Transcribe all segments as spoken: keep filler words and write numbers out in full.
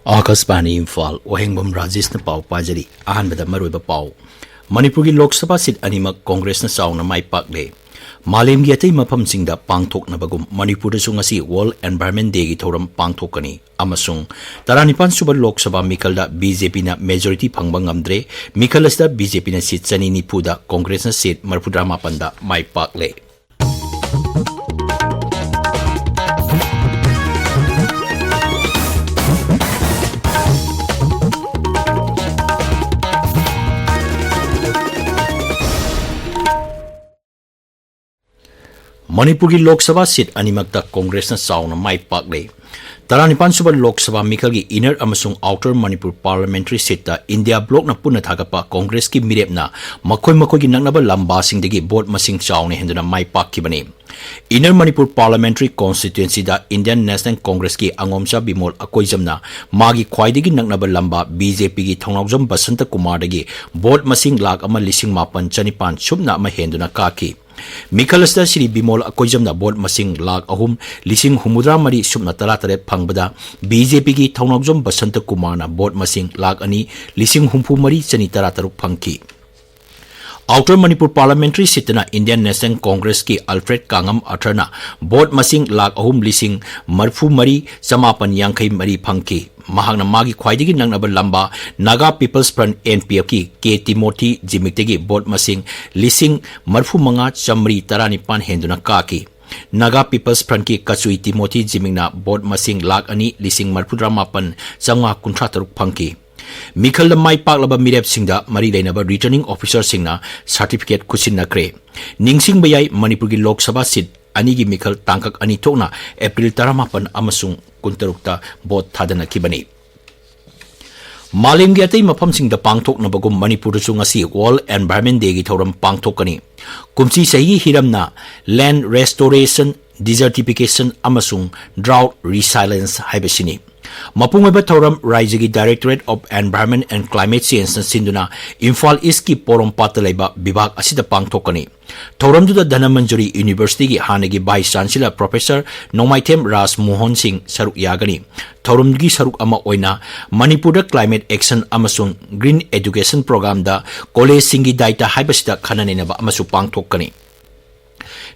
ꯑꯥꯀꯥꯁꯕꯥꯅꯤ ꯏꯝꯐꯥꯜ, ꯋꯥꯍꯦꯡꯕꯝ ꯔꯥꯖꯦꯁꯅ ꯄꯥꯎ ꯄꯥꯖꯔꯤ꯫ ꯑꯍꯥꯟꯕꯗ ꯃꯔꯨꯑꯣꯏꯕ ꯄꯥꯎ꯫ ꯃꯅꯤꯄꯨꯔꯒꯤ ꯂꯣꯛ ꯁꯚꯥ ꯁꯤꯠ ꯑꯅꯤꯃꯛ ꯀꯣꯡꯒ꯭ꯔꯦꯁꯅ ꯆꯥꯎꯅ ꯃꯥꯏ ꯄꯥꯛꯂꯦ꯫ ꯃꯥꯂꯦꯝꯒꯤ ꯑꯇꯩ ꯃꯐꯝꯁꯤꯡꯗ ꯄꯥꯡꯊꯣꯛꯅꯕꯒꯨꯝ ꯃꯅꯤꯄꯨꯔꯗꯁꯨ ꯉꯁꯤ World Environment Day ꯒꯤ ꯊꯧꯔꯝ ꯄꯥꯡꯊꯣꯛꯀꯅꯤ꯫ ꯑꯃꯁꯨꯡ ꯇꯔꯥꯅꯤꯄꯥꯟ ꯁꯨꯕ ꯂꯣꯛ ꯁꯚꯥ ꯃꯤꯈꯜꯗ ꯕꯤ ꯖꯦ ꯄꯤꯅ majority ꯐꯪꯕ ꯉꯝꯗ꯭ꯔꯦ꯫ ꯃꯤꯈꯜ ꯑꯁꯤꯗ ꯕꯤ ꯖꯦ ꯄꯤꯅ ꯁꯤꯠ ꯆꯅꯤ ꯅꯤꯐꯨꯗ, ꯀꯣꯡꯒ꯭ꯔꯦꯁꯅ ꯁꯤꯠ ꯃꯔꯤꯐꯨꯇꯔꯥ ꯃꯥꯄꯟꯗ ꯃꯥꯏ ꯄꯥꯛꯂꯦ꯫ ꯃꯅꯤꯄꯨꯔꯒꯤ ꯂꯣꯛ ꯁꯚꯥ ꯁꯤꯠ ꯑꯅꯤꯃꯛꯇ ꯀꯣꯡꯒ꯭ꯔꯦꯁꯅ ꯆꯥꯎꯅ ꯃꯥꯏ ꯄꯥꯛꯂꯦ꯫ ꯇꯔꯥꯅꯤꯄꯥꯟ ꯁꯨꯕ ꯂꯣꯛ ꯁꯚꯥ ꯃꯤꯈꯜꯒꯤ Inner ꯑꯃꯁꯨꯡ Outer ꯃꯅꯤꯄꯨꯔ Parliamentary ꯁꯤꯠꯇ ꯏꯟꯗꯤꯌꯥ ꯕ꯭ꯂꯣꯛꯅ ꯄꯨꯟꯅ ꯊꯥꯒꯠꯄ ꯀꯣꯡꯒ꯭ꯔꯦꯁꯀꯤ ꯃꯤꯔꯦꯞꯅ ꯃꯈꯣꯏ ꯃꯈꯣꯏꯒꯤ ꯅꯛꯅꯕ ꯂꯝꯕꯥꯁꯤꯡꯗꯒꯤ ꯚꯣꯠ ꯃꯁꯤꯡ ꯆꯥꯎꯅ ꯍꯦꯟꯗꯨꯅ ꯃꯥꯏ ꯄꯥꯛꯈꯤꯕꯅꯤ꯫ Inner ꯃꯅꯤꯄꯨꯔ Parliamentary Constituency ꯗ Indian National Congress ꯀꯤ ꯑꯉꯣꯝꯆꯥ ꯕꯤꯃꯣꯜ ꯑꯀꯣꯏꯖꯝꯅ ꯃꯥꯒꯤ ꯈ꯭ꯋꯥꯏꯗꯒꯤ ꯅꯛꯅꯕ ꯂꯝꯕꯥ ꯕꯤ ꯖꯦ ꯄꯤꯒꯤ ꯊꯧꯅꯥꯎꯖꯝ ꯕꯁꯟꯇ ꯀꯨꯃꯥꯔꯗꯒꯤ ꯚꯣꯠ ꯃꯁꯤꯡ ꯂꯥꯈ ꯑꯃ ꯂꯤꯁꯤꯡ ꯃꯥꯄꯟ ꯆꯅꯤꯄꯥꯟ ꯁꯨꯞꯅ ꯑꯃ ꯍꯦꯟꯗꯨꯅ ꯀꯥꯈꯤ꯫ ꯃꯤꯈꯜ ꯑꯁꯤꯗ ꯁ꯭ꯔꯤ ꯕꯤꯃꯣꯜ ꯑꯀꯣꯏꯖꯝꯅ ꯚꯣꯠ ꯃꯁꯤꯡ ꯂꯥꯈ ꯑꯍꯨꯝ ꯂꯤꯁꯤꯡ ꯍꯨꯝꯐꯨꯇꯔꯥ ꯃꯔꯤ ꯁꯨꯞꯅ ꯇꯔꯥ ꯇꯔꯦꯠ ꯐꯪꯕꯗ, ꯕꯤ ꯖꯦ ꯄꯤꯒꯤ ꯊꯧꯅꯥꯎꯖꯝ ꯕꯁꯟꯇ ꯀꯨꯃꯥꯔꯅ ꯚꯣꯠ ꯃꯁꯤꯡ ꯂꯥꯈ ꯑꯅꯤ ꯂꯤꯁꯤꯡ ꯍꯨꯝꯐꯨ ꯃꯔꯤ ꯆꯅꯤ ꯇꯔꯥ ꯇꯔꯨꯛ ꯐꯪꯈꯤ꯫ Outer Manipur Parliamentary ꯁꯤꯠꯇꯅ Indian National Congress ꯀꯤ ꯑꯜꯐ꯭ꯔꯦꯗ ꯀꯥꯡꯉꯝ ꯑꯊꯔꯅ ꯚꯣꯠ ꯃꯁꯤꯡ ꯂꯥꯈ ꯑꯍꯨꯝ ꯂꯤꯁꯤꯡ ꯃꯔꯤꯐꯨ ꯃꯔꯤ ꯆꯃꯥꯄꯟ ꯌꯥꯡꯈꯩ ꯃꯔꯤ ꯐꯪꯈꯤ꯫ ꯃꯍꯥꯛꯅ ꯃꯥꯒꯤ ꯈ꯭ꯋꯥꯏꯗꯒꯤ ꯅꯛꯅꯕ ꯂꯝꯕꯥ Naga People's Front, N P F ꯀꯤ ꯀꯦ ꯇꯤꯃꯣꯊꯤ ꯖꯤꯃꯤꯛꯇꯒꯤ ꯚꯣꯠ ꯃꯁꯤꯡ ꯂꯤꯁꯤꯡ ꯃꯔꯤꯐꯨ ꯃꯉꯥ ꯆꯥꯃꯔꯤ ꯇꯔꯥꯅꯤꯄꯥꯟ ꯍꯦꯟꯗꯨꯅ ꯀꯥꯈꯤ꯫ Naga People's Front ꯀꯤ ꯀꯆꯨꯏ ꯇꯤꯃꯣꯊꯤ ꯖꯤꯃꯤꯛꯅ ꯚꯣꯠ ꯃꯁꯤꯡ ꯂꯥꯈ ꯑꯅꯤ ꯂꯤꯁꯤꯡ ꯃꯔꯤꯐꯨꯇꯔꯥ ꯃꯥꯄꯟ ꯆꯥꯃꯉꯥ ꯀꯨꯟꯊ꯭ꯔꯥ ꯇꯔꯨꯛ ꯐꯪꯈꯤ꯫ ꯃꯤꯈꯜꯗ ꯃꯥꯏ ꯄꯥꯛꯂꯕ ꯃꯤꯔꯦꯞꯁꯤꯡꯗ ꯃꯔꯤ ꯂꯩꯅꯕ Returning Officer ꯁꯤꯡꯅ certificate ꯈꯨꯠꯁꯤꯟꯅꯈ꯭ꯔꯦ꯫ ꯅꯤꯡꯁꯤꯡꯕ ꯌꯥꯏ, ꯃꯅꯤꯄꯨꯔꯒꯤ ꯂꯣꯛ ꯁꯚꯥ ꯁꯤꯠ ꯑꯅꯤꯒꯤ ꯃꯤꯈꯜ ꯇꯥꯡꯀꯛ ꯑꯅꯤ ꯊꯣꯛꯅ ꯑꯦꯄ꯭ꯔꯤꯜ ꯇꯔꯥꯃꯥꯄꯟ ꯑꯃꯁꯨꯡ ꯀꯨꯟꯇꯔꯨꯛꯇ ꯚꯣꯠ ꯊꯥꯗꯅꯈꯤꯕꯅꯤ꯫ ꯃꯥꯂꯦꯝꯒꯤ ꯑꯇꯩ ꯃꯐꯝꯁꯤꯡꯗ ꯄꯥꯡꯊꯣꯛꯅꯕꯒꯨꯝ ꯃꯅꯤꯄꯨꯔꯗꯁꯨ ꯉꯁꯤ World Environment Day ꯒꯤ ꯊꯧꯔꯝ ꯄꯥꯡꯊꯣꯛꯀꯅꯤ꯫ ꯀꯨꯝꯁꯤ ꯆꯍꯤꯒꯤ ꯍꯤꯔꯝꯅ Land Restoration, Desertification ꯑꯃꯁꯨꯡ Drought Resilience ꯍꯥꯏꯕꯁꯤꯅꯤ꯫ ꯃꯄꯨꯡ ꯑꯣꯏꯕ ꯊꯧꯔꯝ ꯔꯥꯏꯖ꯭ꯌꯒꯤ Directorate of Environment and Climate Changeꯅ ꯁꯤꯟꯗꯨꯅ ꯏꯝꯐꯥꯜ ꯏꯁꯀꯤ ꯄꯣꯔꯣꯝꯄꯥꯠꯇ ꯂꯩꯕ ꯕꯤꯚꯥꯒ ꯑꯁꯤꯗ ꯄꯥꯡꯊꯣꯛꯀꯅꯤ꯫ ꯊꯧꯔꯝꯗꯨꯗ ꯙꯅꯃꯟꯖꯨꯔꯤ ꯌꯨꯅꯤꯚꯔꯁꯤꯇꯤꯒꯤ ꯍꯥꯟꯅꯒꯤ Vice Chancellor Professor ꯅꯣꯡꯃꯥꯏꯊꯦꯝ ꯔꯥꯖ ꯃꯣꯍꯟ ꯁꯤꯡ ꯁꯔꯨꯛ ꯌꯥꯒꯅꯤ꯫ ꯊꯧꯔꯝꯒꯤ ꯁꯔꯨꯛ ꯑꯃ ꯑꯣꯏꯅ ꯃꯅꯤꯄꯨꯔꯗ Climate Action ꯑꯃꯁꯨꯡ Green Education Programꯗ ꯀꯣꯂꯦꯖꯁꯤꯡꯒꯤ ꯗꯥꯏꯇ ꯍꯥꯏꯕꯁꯤꯗ ꯈꯟꯅ ꯅꯩꯅꯕ ꯑꯃꯁꯨ ꯄꯥꯡꯊꯣꯛꯀꯅꯤ꯫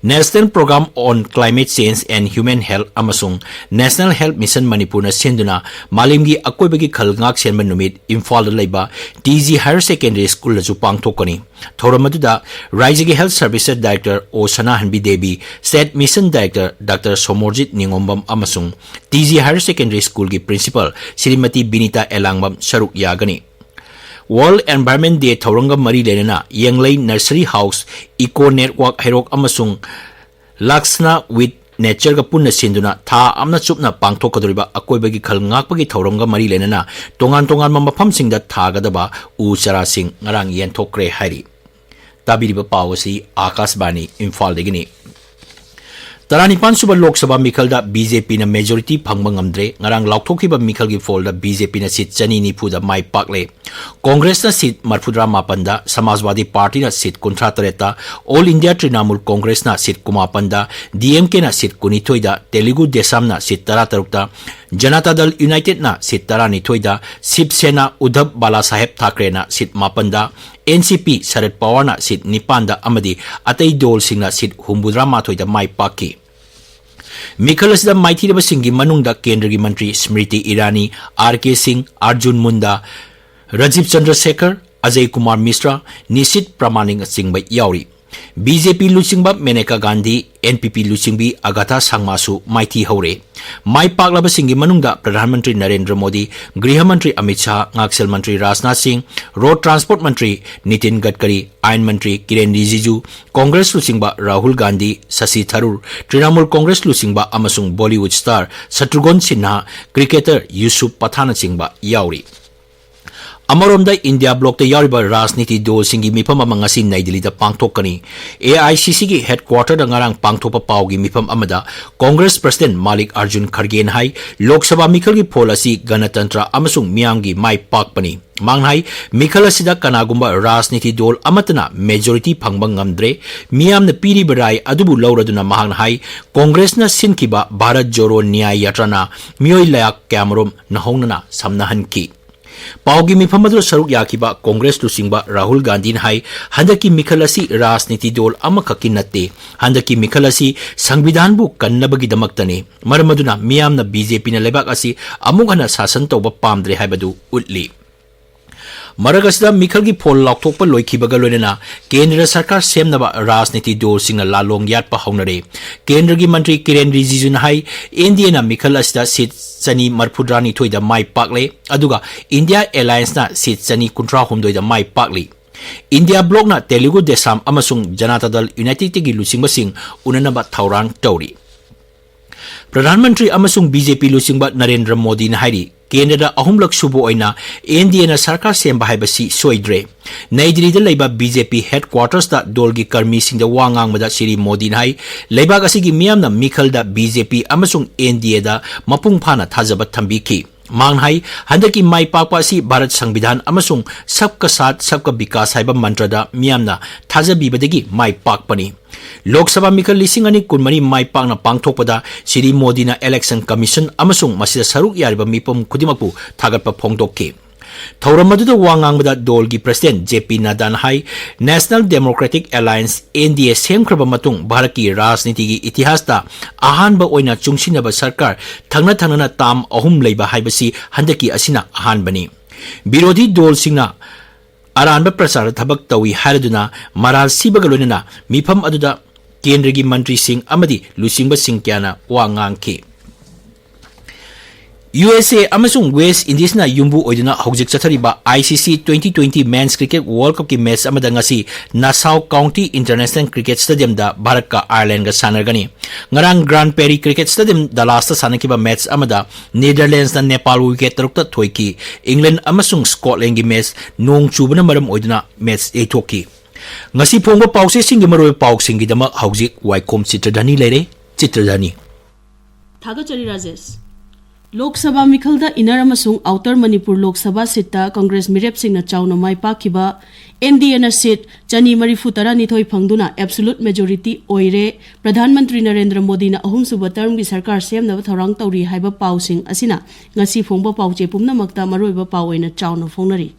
National Program on Climate Change and Human Health ꯑꯃꯁꯨꯡ National Health Mission ꯃꯅꯤꯄꯨꯔꯅ ꯁꯤꯟꯗꯨꯅ ꯃꯥꯂꯦꯝꯒꯤ ꯑꯀꯣꯏꯕꯒꯤ ꯈꯜ ꯉꯥꯛ ꯁꯦꯟꯕ ꯅꯨꯃꯤꯠ ꯏꯝꯐꯥꯜꯗ ꯂꯩꯕ ꯇꯤ ꯖꯤ Higher Secondary Schoolꯗꯁꯨ ꯄꯥꯡꯊꯣꯛꯀꯅꯤ꯫ ꯊꯧꯔꯝ ꯑꯗꯨꯗ ꯔꯥꯏꯖ꯭ꯌꯒꯤ Health Services Director O Sanahanbi Devi, State Mission Director doctor Somorjit Ningombam ꯑꯃꯁꯨꯡ ꯇꯤ ꯖꯤ Higher Secondary Schoolꯒꯤ Principal ꯁ꯭ꯔꯤꯃꯇꯤ ꯕꯤꯅꯤꯇꯥ ꯑꯦꯂꯥꯡꯕꯝ ꯁꯔꯨꯛ ꯌꯥꯒꯅꯤ꯫ World Environment Day ꯊꯧꯔꯝꯒ ꯃꯔꯤ ꯂꯩꯅꯅ ꯌꯦꯡꯂꯩ Nursery House, Eco Network ꯍꯩꯔꯣꯛ ꯑꯃꯁꯨꯡ Laksna with Natureꯒ ꯄꯨꯟꯅ ꯁꯤꯟꯗꯨꯅ ꯊꯥ ꯑꯃꯅ ꯆꯨꯞꯅ ꯄꯥꯡꯊꯣꯛꯀꯗꯧꯔꯤꯕ ꯑꯀꯣꯏꯕꯒꯤ ꯈꯜ ꯉꯥꯛꯄꯒꯤ ꯊꯧꯔꯝꯒ ꯃꯔꯤ ꯂꯩꯅꯅ ꯇꯣꯉꯥꯟ ꯇꯣꯉꯥꯟꯕ ꯃꯐꯝꯁꯤꯡꯗ ꯊꯥꯒꯗꯕ ꯎ ꯆꯥꯔꯥꯁꯤꯡ ꯉꯔꯥꯡ ꯌꯦꯟꯊꯣꯛꯈ꯭ꯔꯦ ꯍꯥꯏꯔꯤ꯫ ꯇꯥꯕꯤꯔꯤꯕ ꯄꯥꯎ ꯑꯁꯤ ꯑꯥꯀꯥꯁꯕꯥꯅꯤ ꯏꯝꯐꯥꯜꯗꯒꯤꯅꯤ꯫ ꯇꯔꯥꯅꯤꯄꯥꯟ ꯁꯨꯕ ꯂꯣꯛ ꯁꯚꯥ ꯃꯤꯈꯜꯗ ꯕꯤ ꯖꯦ ꯄꯤꯅ majority ꯐꯪꯕ ꯉꯝꯗ꯭ꯔꯦ꯫ ꯉꯔꯥꯡ ꯂꯥꯎꯊꯣꯛꯈꯤꯕ ꯃꯤꯈꯜꯒꯤ ꯄꯣꯜꯗ ꯕꯤ ꯖꯦ ꯄꯤꯅ seat ꯆꯅꯤ ꯅꯤꯐꯨꯗ ꯃꯥꯏ ꯄꯥꯛꯂꯦ꯫ ꯀꯣꯡꯒ꯭ꯔꯦꯁꯅ seat ꯃꯔꯤꯐꯨꯇꯔꯥ ꯃꯥꯄꯟꯗ, ꯁꯃꯥꯖꯋꯥꯗꯤ ꯄꯥꯔꯇꯤꯅ seat ꯀꯨꯟꯊ꯭ꯔꯥ ꯇꯔꯦꯠꯇ, All India Trinamool Congressꯅ seat ꯀꯨꯟꯃꯥꯄꯟꯗ, ꯗꯤ ꯑꯦꯝ ꯀꯦꯅ seat ꯀꯨꯟꯅꯤꯊꯣꯏꯗ, Telugu Desamꯅ seat ꯇꯔꯥꯇꯔꯨꯛꯇ, Janata Dal Unitedꯅ seat ꯇꯔꯥꯅꯤꯊꯣꯏꯗ, Shiv Sena Uddhav Bala Saheb Thakrena seat ꯃꯥꯄꯟꯗ, N C P Sharad Pawarꯅ seat ꯅꯤꯄꯥꯟꯗ ꯑꯃꯗꯤ ꯑꯇꯩ ꯗꯣꯜꯁꯤꯡꯅ seat ꯍꯨꯝꯐꯨꯇꯔꯥ ꯃꯥꯊꯣꯏꯗ ꯃꯥꯏ ꯄꯥꯛꯈꯤ꯫ ꯃꯤꯈꯜ ꯑꯁꯤꯗ ꯃꯥꯏꯊꯤꯔꯕꯁꯤꯡꯒꯤ ꯃꯅꯨꯡꯗ ꯀꯦꯟꯗ꯭ꯔꯒꯤ ꯃꯟꯇ꯭ꯔꯤ ꯁ꯭ꯃ꯭ꯔꯤꯇꯤ ꯏꯔꯥꯅꯤ, ꯑꯥꯔ ꯀꯦ ꯁꯤꯡ, ꯑꯥꯔꯖꯨꯟ ꯃꯨꯟꯗꯥ, ꯔꯥꯖꯤꯕ ꯆꯟꯗ꯭ꯔ ꯁꯦꯈꯔ, ꯑꯖꯌ ꯀꯨꯃꯥꯔ ꯃꯤꯁ꯭ꯔꯥ, ꯅꯤꯁꯤꯠ ꯄ꯭ꯔꯃꯥꯅꯤꯛꯅꯆꯤꯡꯕ ꯌꯥꯎꯔꯤ꯫ ꯕꯤ ꯖꯦ ꯄꯤ ꯂꯨꯆꯤꯡꯕ ꯃꯦꯅꯦꯀꯥ ꯒꯥꯟꯙꯤ, ꯑꯦꯟ ꯄꯤ ꯄꯤ ꯂꯨꯆꯤꯡꯕꯤ ꯑꯒꯥꯊꯥ ꯁꯪꯃꯥꯁꯨ ꯃꯥꯏꯊꯤ ꯍꯧꯔꯦ꯫ ꯃꯥꯏ ꯄꯥꯛꯂꯕꯁꯤꯡꯒꯤ ꯃꯅꯨꯡꯗ ꯄ꯭ꯔꯙꯥꯟ ꯃꯟꯇ꯭ꯔꯤ ꯅꯔꯦꯟꯗ꯭ꯔ ꯃꯣꯗꯤ, ꯒ꯭ꯔꯤꯍ ꯃꯟꯇ꯭ꯔꯤ ꯑꯃꯤꯠ ꯁꯥꯍ, ꯉꯥꯛꯁꯦꯜ ꯃꯟꯇ꯭ꯔꯤ ꯔꯥꯖꯅꯥꯊ ꯁꯤꯡ, ꯔꯣꯗ ꯇ꯭ꯔꯥꯟꯁꯄꯣꯔꯠ ꯃꯟꯇ꯭ꯔꯤ ꯅꯤꯇꯤꯟ ꯒꯗꯀꯔꯤ, ꯑꯥꯏꯟ ꯃꯟꯇ꯭ꯔꯤ ꯀꯤꯔꯦꯟ ꯔꯤꯖꯤꯖꯨ, ꯀꯣꯡꯒ꯭ꯔꯦꯁ ꯂꯨꯆꯤꯡꯕ ꯔꯥꯍꯨꯜ ꯒꯥꯟꯙꯤ, ꯁꯁꯤ ꯊꯔꯨꯔ, ꯇ꯭ꯔꯤꯅꯥꯃꯨꯜ ꯀꯣꯡꯒ꯭ꯔꯦꯁ ꯂꯨꯆꯤꯡꯕ ꯑꯃꯁꯨꯡ Bollywood star ꯁꯇ꯭ꯔꯨꯘ꯭ꯟ Sinha, cricketer Yusuf ꯄꯊꯥꯟꯅꯆꯤꯡꯕ ꯌꯥꯎꯔꯤ꯫ ꯑꯃꯔꯣꯝꯗ, ꯏꯟꯗꯤꯌꯥ ꯕ꯭ꯂꯣꯛꯇ ꯌꯥꯎꯔꯤꯕ ꯔꯥꯖꯅꯤꯇꯤ ꯗꯣꯜꯁꯤꯡꯒꯤ ꯃꯤꯐꯝ ꯑꯃ ꯉꯁꯤ ꯅꯩ ꯗꯤꯜꯂꯤꯗ ꯄꯥꯡꯊꯣꯛꯀꯅꯤ꯫ ꯑꯦ ꯑꯥꯏ ꯁꯤ ꯁꯤꯒꯤ headquarterꯗ ꯉꯔꯥꯡ ꯄꯥꯡꯊꯣꯛꯄ ꯄꯥꯎꯒꯤ ꯃꯤꯐꯝ ꯑꯃꯗ ꯀꯣꯡꯒ꯭ꯔꯦꯁ president ꯃꯥꯂꯤꯛ ꯑꯔꯖꯨꯟ ꯈꯔꯒꯦꯅ ꯍꯥꯏ, ꯂꯣꯛ ꯁꯚꯥ ꯃꯤꯈꯜꯒꯤ ꯐꯣꯜ ꯑꯁꯤ ꯒꯅꯇꯟꯇ꯭ꯔ ꯑꯃꯁꯨꯡ ꯃꯤꯌꯥꯝꯒꯤ ꯃꯥꯏ ꯄꯥꯛꯄꯅꯤ꯫ ꯃꯍꯥꯛꯅ ꯍꯥꯏ, ꯃꯤꯈꯜ ꯑꯁꯤꯗ ꯀꯅꯥꯒꯨꯝꯕ ꯔꯥꯖꯅꯤꯇꯤ ꯗꯣꯜ ꯑꯃꯠꯇꯅ majority ꯐꯪꯕ ꯉꯝꯗ꯭ꯔꯦ꯫ ꯃꯤꯌꯥꯝꯅ ꯄꯤꯔꯤꯕ ꯔꯥꯏ ꯑꯗꯨꯕꯨ ꯂꯧꯔꯗꯨꯅ ꯃꯍꯥꯛꯅ ꯍꯥꯏ, ꯀꯣꯡꯒ꯭ꯔꯦꯁꯅ ꯁꯤꯟꯈꯤꯕ ꯚꯥꯔꯠ ꯖꯣꯔꯣ ꯅ꯭ꯌꯥꯌ ꯌꯥꯇ꯭ꯔꯥꯅ ꯃꯤꯑꯣꯏ ꯂꯥꯈ ꯀꯌꯥꯃꯔꯨꯝ ꯅꯧꯍꯧꯅꯅ ꯁꯝꯅꯍꯟꯈꯤ꯫ ꯄꯥꯎꯒꯤ ꯃꯤꯐꯝ ꯑꯗꯨꯗ ꯁꯔꯨꯛ ꯌꯥꯈꯤꯕ ꯀꯣꯡꯒ꯭ꯔꯦꯁ ꯂꯨꯆꯤꯡꯕ ꯔꯥꯍꯨꯜ ꯒꯥꯟꯙꯤꯅ ꯍꯥꯏ, ꯍꯟꯗꯛꯀꯤ ꯃꯤꯈꯜ ꯑꯁꯤ ꯔꯥꯖꯅꯤꯇꯤ ꯗꯣꯜ ꯑꯃꯈꯛꯀꯤ ꯅꯠꯇꯦ꯫ ꯍꯟꯗꯛꯀꯤ ꯃꯤꯈꯜ ꯑꯁꯤ ꯁꯪꯕꯤꯙꯥꯟꯕꯨ ꯀꯟꯅꯕꯒꯤꯗꯃꯛꯇꯅꯤ꯫ ꯃꯔꯝ ꯑꯗꯨꯅ ꯃꯤꯌꯥꯝꯅ ꯕꯤ ꯖꯦ ꯄꯤꯅ ꯂꯩꯕꯥꯛ ꯑꯁꯤ ꯑꯃꯨꯛ ꯍꯟꯅ ꯁꯥꯁꯟ ꯇꯧꯕ ꯄꯥꯝꯗ꯭ꯔꯦ ꯍꯥꯏꯕꯗꯨ ꯎꯠꯂꯤ꯫ ꯃꯔꯛ ꯑꯁꯤꯗ, ꯃꯤꯈꯜꯒꯤ ꯐꯣꯜ ꯂꯥꯎꯊꯣꯛꯄ ꯂꯣꯏꯈꯤꯕꯒ ꯂꯣꯏꯅꯅ ꯀꯦꯟꯗ꯭ꯔ ꯁꯔꯀꯥꯔ ꯁꯦꯝꯅꯕ ꯔꯥꯖꯅꯤꯇꯤ ꯗꯣꯜꯁꯤꯡꯅ ꯂꯥꯂꯣꯡ ꯌꯥꯠꯄ ꯍꯧꯅꯔꯦ꯫ ꯀꯦꯟꯗ꯭ꯔꯒꯤ ꯃꯟꯇ꯭ꯔꯤ ꯀꯤꯔꯦꯟ ꯔꯤꯖꯤꯖꯨꯅ ꯍꯥꯏ, ꯑꯦꯟ ꯗꯤ ꯑꯦꯅ ꯃꯤꯈꯜ ꯑꯁꯤꯗ ꯁꯤꯠ ꯆꯅꯤ ꯃꯔꯤꯐꯨꯇꯔꯥꯅꯤꯊꯣꯏꯗ ꯃꯥꯏ ꯄꯥꯛꯂꯦ, ꯑꯗꯨꯒ ꯏꯟꯗꯤꯌꯥ ꯑꯦꯂꯥꯌꯟꯁꯅ ꯁꯤꯠ ꯆꯅꯤ ꯀꯨꯟꯊ꯭ꯔꯥꯍꯨꯝꯗꯣꯏꯗ ꯃꯥꯏ ꯄꯥꯛꯂꯤ꯫ ꯏꯟꯗꯤꯌꯥ ꯕ꯭ꯂꯣꯛꯅ ꯇꯦꯂꯨꯒꯨ ꯗꯦꯁꯥꯝ ꯑꯃꯁꯨꯡ ꯖꯅꯇꯥ ꯗꯜ ꯌꯨꯅꯥꯏꯇꯦꯗꯀꯤ ꯂꯨꯆꯤꯡꯕꯁꯤꯡ ꯎꯅꯅꯕ ꯊꯧꯔꯥꯡ ꯇꯧꯔꯤ꯫ ꯄ꯭ꯔꯙꯥꯟ ꯃꯟꯇ꯭ꯔꯤ ꯑꯃꯁꯨꯡ ꯕꯤ ꯖꯦ ꯄꯤ ꯂꯨꯆꯤꯡꯕ ꯅꯔꯦꯟꯗ꯭ꯔ ꯃꯣꯗꯤꯅ ꯍꯥꯏꯔꯤ, ꯀꯦꯟꯗ꯭ꯔꯗ ꯑꯍꯨꯝꯂꯛ ꯁꯨꯕ ꯑꯣꯏꯅ ꯑꯦꯟ ꯗꯤ ꯑꯦꯅ ꯁꯔꯀꯥꯔ ꯁꯦꯝꯕ ꯍꯥꯏꯕꯁꯤ ꯁꯣꯏꯗ꯭ꯔꯦ꯫ ꯅꯩ ꯗꯤꯜꯂꯤꯗ ꯂꯩꯕ ꯕꯤ ꯖꯦ ꯄꯤ headquartersꯇ ꯗꯣꯜꯒꯤ ꯀꯔꯃꯤꯁꯤꯡꯗ ꯋꯥ ꯉꯥꯡꯕꯗ ꯁ꯭ꯔꯤ ꯃꯣꯗꯤꯅ ꯍꯥꯏ, ꯂꯩꯕꯥꯛ ꯑꯁꯤꯒꯤ ꯃꯤꯌꯥꯝꯅ ꯃꯤꯈꯜꯗ ꯕꯤ ꯖꯦ ꯄꯤ ꯑꯃꯁꯨꯡ ꯑꯦꯟ ꯗꯤ ꯑꯦꯗ ꯃꯄꯨꯡ ꯐꯥꯅ ꯊꯥꯖꯕ ꯊꯝꯕꯤꯈꯤ꯫ ꯃꯍꯥꯛꯅ ꯍꯥꯏ, ꯍꯟꯗꯛꯀꯤ ꯃꯥꯏ ꯄꯥꯛꯄ ꯑꯁꯤ ꯚꯥꯔꯠ ꯁꯪꯕꯤꯙꯥꯟ ꯑꯃꯁꯨꯡ ꯁꯕꯀꯥ ꯁꯥꯊ ꯁꯕꯀꯥ ꯕꯤꯀꯥꯁ ꯍꯥꯏꯕ ꯃꯟꯇ꯭ꯔꯗ ꯃꯤꯌꯥꯝꯅ ꯊꯥꯖꯕꯤꯕꯗꯒꯤ ꯃꯥꯏ ꯄꯥꯛꯄꯅꯤ꯫ ꯂꯣꯛ ꯁꯚꯥ ꯃꯤꯈꯜ ꯂꯤꯁꯤꯡ ꯑꯅꯤ ꯀꯨꯟꯃꯔꯤ ꯃꯥꯏ ꯄꯥꯛꯅ ꯄꯥꯡꯊꯣꯛꯄꯗ ꯁ꯭ꯔꯤ ꯃꯣꯗꯤꯅ election commission ꯑꯃꯁꯨꯡ ꯃꯁꯤꯗ ꯁꯔꯨꯛ ꯌꯥꯔꯤꯕ ꯃꯤꯄꯨꯝ ꯈꯨꯗꯤꯡꯃꯛꯄꯨ ꯊꯥꯒꯠꯄ ꯐꯣꯡꯗꯣꯛꯈꯤ꯫ ꯊꯧꯔꯝ ꯑꯗꯨꯗ ꯋꯥ ꯉꯥꯡꯕꯗ ꯗꯣꯜꯒꯤ president ꯖꯦ ꯄꯤ ꯅꯗ꯭ꯗꯥꯅ ꯍꯥꯏ, National Democratic Alliance, N D A, ꯁꯦꯝꯈ꯭ꯔꯕ ꯃꯇꯨꯡ ꯚꯥꯔꯠꯀꯤ ꯔꯥꯖꯅꯤꯇꯤꯒꯤ ꯏꯇꯤꯍꯥꯁꯇ ꯑꯍꯥꯟꯕ ꯑꯣꯏꯅ ꯆꯨꯡꯁꯤꯟꯅꯕ ꯁꯔꯀꯥꯔ ꯊꯪꯅ ꯊꯪꯅꯅ term ꯑꯍꯨꯝ ꯂꯩꯕ ꯍꯥꯏꯕꯁꯤ ꯍꯟꯗꯛꯀꯤ ꯑꯁꯤꯅ ꯑꯍꯥꯟꯕꯅꯤ꯫ ꯕꯤꯔꯣꯙꯤ ꯗꯣꯜꯁꯤꯡꯅ ꯑꯔꯥꯟꯕ ꯄ꯭ꯔꯆꯥꯔꯗ ꯊꯕꯛ ꯇꯧꯏ ꯍꯥꯏꯔꯗꯨꯅ ꯃꯔꯥꯜ ꯁꯤꯕꯒ ꯂꯣꯏꯅꯅ ꯃꯤꯐꯝ ꯑꯗꯨꯗ ꯀꯦꯟꯗ꯭ꯔꯒꯤ ꯃꯟꯇ꯭ꯔꯤꯁꯤꯡ ꯑꯃꯗꯤ ꯂꯨꯆꯤꯡꯕꯁꯤꯡ ꯀꯌꯥꯅ ꯋꯥ ꯉꯥꯡꯈꯤ꯫ ꯌꯨ ꯑꯦꯁ ꯑꯦ ꯑꯃꯁꯨꯡ ꯋꯦꯁ ꯏꯟꯗꯤꯁꯅ ꯌꯨꯝꯕꯨ ꯑꯣꯏꯗꯨꯅ ꯍꯧꯖꯤꯛ ꯆꯠꯊꯔꯤꯕ ꯑꯥꯏ ꯁꯤ ꯁꯤ twenty twenty Men's Cricket World Cupꯀꯤ ꯃꯦꯆ ꯑꯃꯗ ꯉꯁꯤ ꯅꯥꯁꯥꯎ ꯀꯥꯎꯟꯇꯤ ꯏꯟꯇꯔꯅꯦꯁꯅꯦꯜ ꯀ꯭ꯔꯤꯀꯦꯠ ꯁ꯭ꯇꯦꯗꯤꯌꯝꯗ ꯚꯥꯔꯠꯀ ꯑꯥꯌꯔꯂꯦꯟꯗꯒ ꯁꯥꯟꯅꯔꯒꯅꯤ꯫ ꯉꯔꯥꯡ ꯒ꯭ꯔꯥꯟ ꯄꯦꯔꯤ ꯀ꯭ꯔꯤꯀꯦꯠ ꯁ꯭ꯇꯦꯗꯤꯌꯝ ꯗꯂꯥꯁꯇ ꯁꯥꯟꯅꯈꯤꯕ ꯃꯦꯆ ꯑꯃꯗ ꯅꯦꯗꯔꯂꯦꯟꯗꯁꯅ ꯅꯦꯄꯥꯜꯕꯨ ꯋꯤꯀꯦꯠ ꯇꯔꯨꯛꯇ ꯊꯣꯏꯈꯤ꯫ ꯏꯪꯂꯦꯟꯗ ꯑꯃꯁꯨꯡ ꯁ꯭ꯀꯣꯠꯂꯦꯟꯗꯒꯤ ꯃꯦꯆ ꯅꯣꯡ ꯆꯨꯕꯅ ꯃꯔꯝ ꯑꯣꯏꯗꯨꯅ ꯃꯦꯆ ꯌꯩꯊꯣꯛꯈꯤ꯫ ꯉꯁꯤ ꯐꯣꯡꯕ ꯄꯥꯎꯆꯦꯁꯤꯡꯒꯤ ꯃꯔꯨꯑꯣꯏꯕ ꯄꯥꯎꯁꯤꯡꯒꯤꯗꯃꯛ ꯍꯧꯖꯤꯛ ꯋꯥꯏꯈꯣꯝ ꯆꯤꯇ꯭ꯔꯙꯅꯤ ꯂꯩꯔꯦ꯫ ꯆꯤꯇ꯭ꯔꯙꯅꯤ꯫ ꯊꯥꯒꯠꯆꯔꯤ ꯔꯥꯖꯦꯁ꯫ ꯂꯣꯛ ꯁꯚꯥ ꯃꯤꯈꯜꯗ ꯏꯟꯅꯔ ꯑꯃꯁꯨꯡ ꯑꯥꯎꯇꯔ ꯃꯅꯤꯄꯨꯔ ꯂꯣꯛ ꯁꯚꯥ ꯁꯤꯠꯇ ꯀꯪꯒ꯭ꯔꯦꯁ ꯃꯤꯔꯦꯞꯁꯤꯡꯅ ꯆꯥꯎꯅ ꯃꯥꯏ ꯄꯥꯛꯈꯤꯕ꯫ ꯑꯦꯟ ꯗꯤ ꯑꯦꯅ ꯁꯤꯠ ꯆꯅꯤ ꯃꯔꯤꯐꯨ ꯇꯔꯥꯅꯤꯊꯣꯏ ꯐꯪꯗꯨꯅ ꯑꯦꯕꯁꯣꯂꯨꯠ ꯃꯦꯖꯣꯔꯤꯇꯤ ꯑꯣꯏꯔꯦ꯫ ꯄ꯭ꯔꯙꯥꯟ ꯃꯟꯇ꯭ꯔꯤ ꯅꯔꯦꯟꯗ꯭ꯔ ꯃꯣꯗꯤꯅ ꯑꯍꯨꯝꯁꯨꯕ ꯇꯔꯝꯒꯤ ꯁꯔꯀꯥꯔ ꯁꯦꯝꯅꯕ ꯊꯧꯔꯥꯡ ꯇꯧꯔꯤ ꯍꯥꯏꯕ ꯄꯥꯎꯁꯤꯡ ꯑꯁꯤꯅ ꯉꯁꯤ ꯐꯣꯡꯕ ꯄꯥꯎꯆꯦ ꯄꯨꯝꯅꯃꯛꯇ ꯃꯔꯨꯑꯣꯏꯕ ꯄꯥꯎ ꯑꯣꯏꯅ ꯆꯥꯎꯅ ꯐꯣꯡꯅꯔꯤ꯫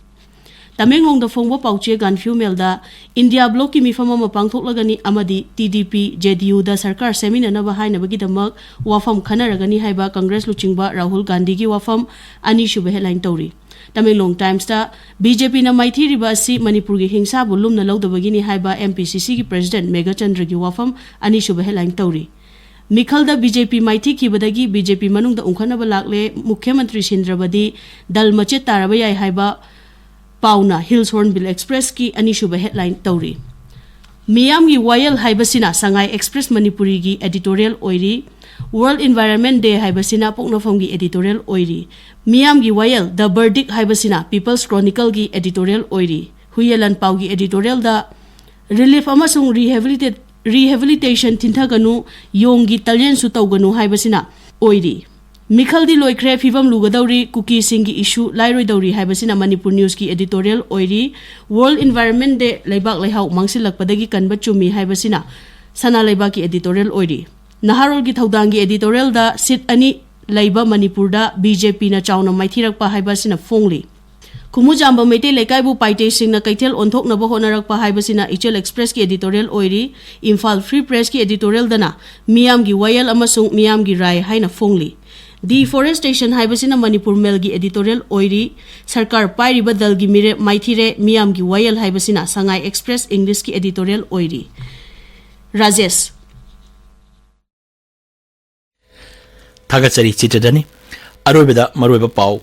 ꯇꯃꯦꯡꯂꯣꯡꯗ ꯐꯣꯡꯕ ꯄꯥꯎꯆꯦ ꯒꯥꯟꯐ꯭ꯌꯨ ꯃꯦꯜꯗ ꯏꯟꯗꯤꯌꯥ ꯕ꯭ꯂꯣꯛꯀꯤ ꯃꯤꯐꯝ ꯑꯃ ꯄꯥꯡꯊꯣꯛꯂꯒꯅꯤ ꯑꯃꯗꯤ ꯇꯤ ꯗꯤ ꯄꯤ, ꯖꯦ ꯗꯤ ꯌꯨꯗ ꯁꯔꯀꯥꯔ ꯁꯦꯝꯃꯤꯟꯅꯅꯕ ꯍꯥꯏꯅꯕꯒꯤꯗꯃꯛ ꯋꯥꯐꯝ ꯈꯟꯅꯔꯒꯅꯤ ꯍꯥꯏꯕ ꯀꯪꯒ꯭ꯔꯦꯁ ꯂꯨꯆꯤꯡꯕ ꯔꯥꯍꯨꯜ ꯒꯥꯟꯙꯤꯒꯤ ꯋꯥꯐꯝ ꯑꯅꯤꯁꯨꯕ ꯍꯦꯗꯂꯥꯏꯟ ꯇꯧꯔꯤ꯫ ꯇꯃꯦꯡꯂꯣꯡ ꯇꯥꯏꯝꯁꯇ ꯕꯤ ꯖꯦ ꯄꯤꯅ ꯃꯥꯏꯊꯤꯔꯤꯕ ꯑꯁꯤ ꯃꯅꯤꯄꯨꯔꯒꯤ ꯍꯤꯡꯁꯥꯕꯨ ꯂꯨꯝꯅ ꯂꯧꯗꯕꯒꯤꯅꯤ ꯍꯥꯏꯕ ꯑꯦꯝ ꯄꯤ ꯁꯤ ꯁꯤꯒꯤ ꯄ꯭ꯔꯦꯁꯤꯗꯦꯟꯠ ꯃꯦꯘꯆꯟꯗ꯭ꯔꯒꯤ ꯋꯥꯐꯝ ꯑꯅꯤꯁꯨꯕ ꯍꯦꯗꯂꯥꯏꯟ ꯇꯧꯔꯤ꯫ ꯃꯤꯈꯜꯗ ꯕꯤ ꯖꯦ ꯄꯤ ꯃꯥꯏꯊꯤꯈꯤꯕꯗꯒꯤ ꯕꯤ ꯖꯦ ꯄꯤ ꯃꯅꯨꯡꯗ ꯎꯪꯈꯠꯅꯕ ꯂꯥꯛꯂꯦ, ꯃꯨꯈ꯭ꯌ ꯃꯟꯇ꯭ꯔꯤ ꯁꯤꯟꯗ꯭ꯔꯕꯗꯤ ꯗꯜ ꯃꯆꯦꯠ ꯇꯥꯔꯕ ꯌꯥꯏ ꯍꯥꯏꯕ ꯄꯥꯎꯅ ꯍꯤꯜꯁ ꯍꯣꯔꯟꯕꯤꯜ ꯑꯦꯛꯁꯄ꯭ꯔꯦꯁꯀꯤ ꯑꯅꯤꯁꯨꯕ ꯍꯦꯗꯂꯥꯏꯟ ꯇꯧꯔꯤ꯫ ꯃꯤꯌꯥꯝꯒꯤ ꯋꯥꯌꯦꯜ ꯍꯥꯏꯕꯁꯤꯅ ꯁꯉꯥꯏ ꯑꯦꯛꯁꯄ꯭ꯔꯦꯁ ꯃꯅꯤꯄꯨꯔꯤꯒꯤ ꯑꯦꯗꯤꯇꯣꯔꯤꯌꯦꯜ ꯑꯣꯏꯔꯤ꯫ ꯋꯥꯔꯜꯗ ꯏꯟꯚꯥꯏꯔꯟꯃꯦꯟꯠ ꯗꯦ ꯍꯥꯏꯕꯁꯤꯅ ꯄꯣꯛꯅꯐꯝꯒꯤ ꯑꯦꯗꯤꯇꯣꯔꯤꯌꯦꯜ ꯑꯣꯏꯔꯤ꯫ ꯃꯤꯌꯥꯝꯒꯤ ꯋꯥꯌꯦꯜ ꯗ ꯕꯔꯗꯤꯛ ꯍꯥꯏꯕꯁꯤꯅ ꯄꯤꯄꯜꯁ ꯀ꯭ꯔꯣꯅꯤꯀꯜꯒꯤ ꯑꯦꯗꯤꯇꯣꯔꯤꯌꯦꯜ ꯑꯣꯏꯔꯤ꯫ ꯍꯨꯏꯌꯦꯂꯟ ꯄꯥꯎꯒꯤ ꯑꯦꯗꯤꯇꯣꯔꯤꯌꯦꯜꯗ ꯔꯤꯂꯤꯐ ꯑꯃꯁꯨꯡ ꯔꯤꯍꯦꯕꯤꯂꯤꯇꯦꯠ-, ꯔꯤꯍꯦꯕꯤꯂꯤꯇꯦꯁꯟ ꯊꯤꯟꯊꯒꯅꯨ, ꯌꯣꯡꯒꯤ ꯇꯜꯌꯦꯟꯁꯨ ꯇꯧꯒꯅꯨ ꯍꯥꯏꯕꯁꯤꯅ ꯑꯣꯏꯔꯤ꯫ ꯃꯤꯈꯜꯗꯤ ꯂꯣꯏꯈ꯭ꯔꯦ, ꯐꯤꯕꯝ ꯂꯨꯒꯗꯧꯔꯤ, ꯀꯨꯀꯤꯁꯤꯡꯒꯤ ꯏꯁꯨ ꯂꯥꯏꯔꯣꯏꯗꯧꯔꯤ ꯍꯥꯏꯕꯁꯤꯅ ꯃꯅꯤꯄꯨꯔ ꯅ꯭ꯌꯨꯁꯀꯤ ꯑꯦꯗꯤꯇꯣꯔꯤꯌꯦꯜ ꯑꯣꯏꯔꯤ꯫ ꯋꯥꯔꯜꯗ ꯏꯟꯚꯥꯏꯔꯟꯃꯦꯟꯠ ꯗꯦ ꯂꯩꯕꯥꯛ ꯂꯩꯍꯥꯎ ꯃꯥꯡꯁꯤꯜꯂꯛꯄꯗꯒꯤ ꯀꯟꯕ ꯆꯨꯝꯃꯤ ꯍꯥꯏꯕꯁꯤꯅ ꯁꯅꯥ ꯂꯩꯕꯥꯛꯀꯤ ꯑꯦꯗꯤꯇꯣꯔꯤꯌꯦꯜ ꯑꯣꯏꯔꯤ꯫ ꯅꯍꯥꯔꯣꯜꯒꯤ ꯊꯧꯗꯥꯡꯒꯤ ꯑꯦꯗꯤꯇꯣꯔꯤꯌꯦꯜꯗ ꯁꯤꯠ ꯑꯅꯤ ꯂꯩꯕ ꯃꯅꯤꯄꯨꯔꯗ ꯕꯤ ꯖꯦ ꯄꯤꯅ ꯆꯥꯎꯅ ꯃꯥꯏꯊꯤꯔꯛꯄ ꯍꯥꯏꯕ ꯑꯁꯤꯅ ꯐꯣꯡꯂꯤ꯫ ꯈꯨꯃꯨꯖꯥꯝꯕ ꯃꯩꯇꯩ ꯂꯩꯀꯥꯏꯕꯨ ꯄꯥꯏꯇꯩꯁꯤꯡꯅ ꯀꯩꯊꯦꯜ ꯑꯣꯟꯊꯣꯛꯅꯕ ꯍꯣꯠꯅꯔꯛꯄ ꯍꯥꯏꯕꯁꯤꯅ ꯏꯆꯦꯜ ꯑꯦꯛꯁꯄ꯭ꯔꯦꯁꯀꯤ ꯑꯦꯗꯤꯇꯣꯔꯤꯌꯦꯜ ꯑꯣꯏꯔꯤ꯫ ꯏꯝꯐꯥꯜ ꯐ꯭ꯔꯤ ꯄ꯭ꯔꯦꯁꯀꯤ ꯑꯦꯗꯤꯇꯣꯔꯤꯌꯦꯜꯗꯅ ꯃꯤꯌꯥꯝꯒꯤ ꯋꯥꯌꯦꯜ ꯑꯃꯁꯨꯡ ꯃꯤꯌꯥꯝꯒꯤ ꯔꯥꯏ ꯍꯥꯏꯅ ꯐꯣꯡꯂꯤ꯫ ꯗꯤꯐꯣꯔꯦꯁꯇꯦꯁꯟ ꯍꯥꯏꯕꯁꯤꯅ ꯃꯅꯤꯄꯨꯔ ꯃꯦꯜꯒꯤ ꯑꯦꯗꯤꯇꯣꯔꯤꯌꯦꯜ ꯑꯣꯏꯔꯤ꯫ ꯁꯔꯀꯥꯔ ꯄꯥꯏꯔꯤꯕ ꯗꯜꯒꯤ ꯃꯤꯔꯦꯞ ꯃꯥꯏꯊꯤꯔꯦ, ꯃꯤꯌꯥꯝꯒꯤ ꯋꯥꯌꯦꯜ ꯍꯥꯏꯕꯁꯤꯅ ꯁꯉꯥꯏ ꯑꯦꯛꯁꯄ꯭ꯔꯦꯁ ꯏꯪꯂꯤꯁꯀꯤ ꯑꯦꯗꯤꯇꯣꯔꯤꯌꯦꯜ ꯑꯣꯏꯔꯤ꯫ ꯔꯥꯖꯦꯁ꯫ ꯊꯥꯒꯠꯆꯔꯤ ꯆꯤꯇ꯭ꯔꯙꯅꯤ꯫ ꯑꯔꯣꯏꯕꯗ ꯃꯔꯨꯑꯣꯏꯕ ꯄꯥꯎ꯫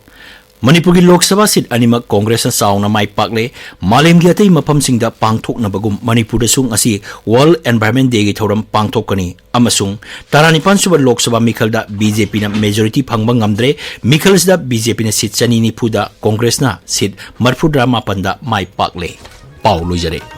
ꯃꯅꯤꯄꯨꯔꯒꯤ ꯂꯣꯛ ꯁꯚꯥ ꯁꯤꯠ ꯑꯅꯤꯃꯛ ꯀꯣꯡꯒ꯭ꯔꯦꯁꯅ ꯆꯥꯎꯅ ꯃꯥꯏ ꯄꯥꯛꯂꯦ꯫ ꯃꯥꯂꯦꯝꯒꯤ ꯑꯇꯩ ꯃꯐꯝꯁꯤꯡꯗ ꯄꯥꯡꯊꯣꯛꯅꯕꯒꯨꯝ ꯃꯅꯤꯄꯨꯔꯗꯁꯨ ꯉꯁꯤ World Environment Dayꯒꯤ ꯊꯧꯔꯝ ꯄꯥꯡꯊꯣꯛꯀꯅꯤ꯫ ꯑꯃꯁꯨꯡ ꯇꯔꯥꯅꯤꯄꯥꯟ ꯁꯨꯕ ꯂꯣꯛ ꯁꯚꯥ ꯃꯤꯈꯜꯗ BJPꯅ majority ꯐꯪꯕ ꯉꯝꯗ꯭ꯔꯦ꯫ ꯃꯤꯈꯜ ꯑꯁꯤꯗ BJPꯅ ꯁꯤꯠ ꯆꯅꯤ ꯅꯤꯐꯨꯗ, ꯀꯣꯡꯒ꯭ꯔꯦꯁꯅ ꯁꯤꯠ ꯃꯔꯤꯐꯨꯇꯔꯥ ꯃꯥꯄꯟꯗ ꯃꯥꯏ ꯄꯥꯛꯂꯦ꯫ ꯄꯥꯎ ꯂꯣꯏꯖꯔꯦ꯫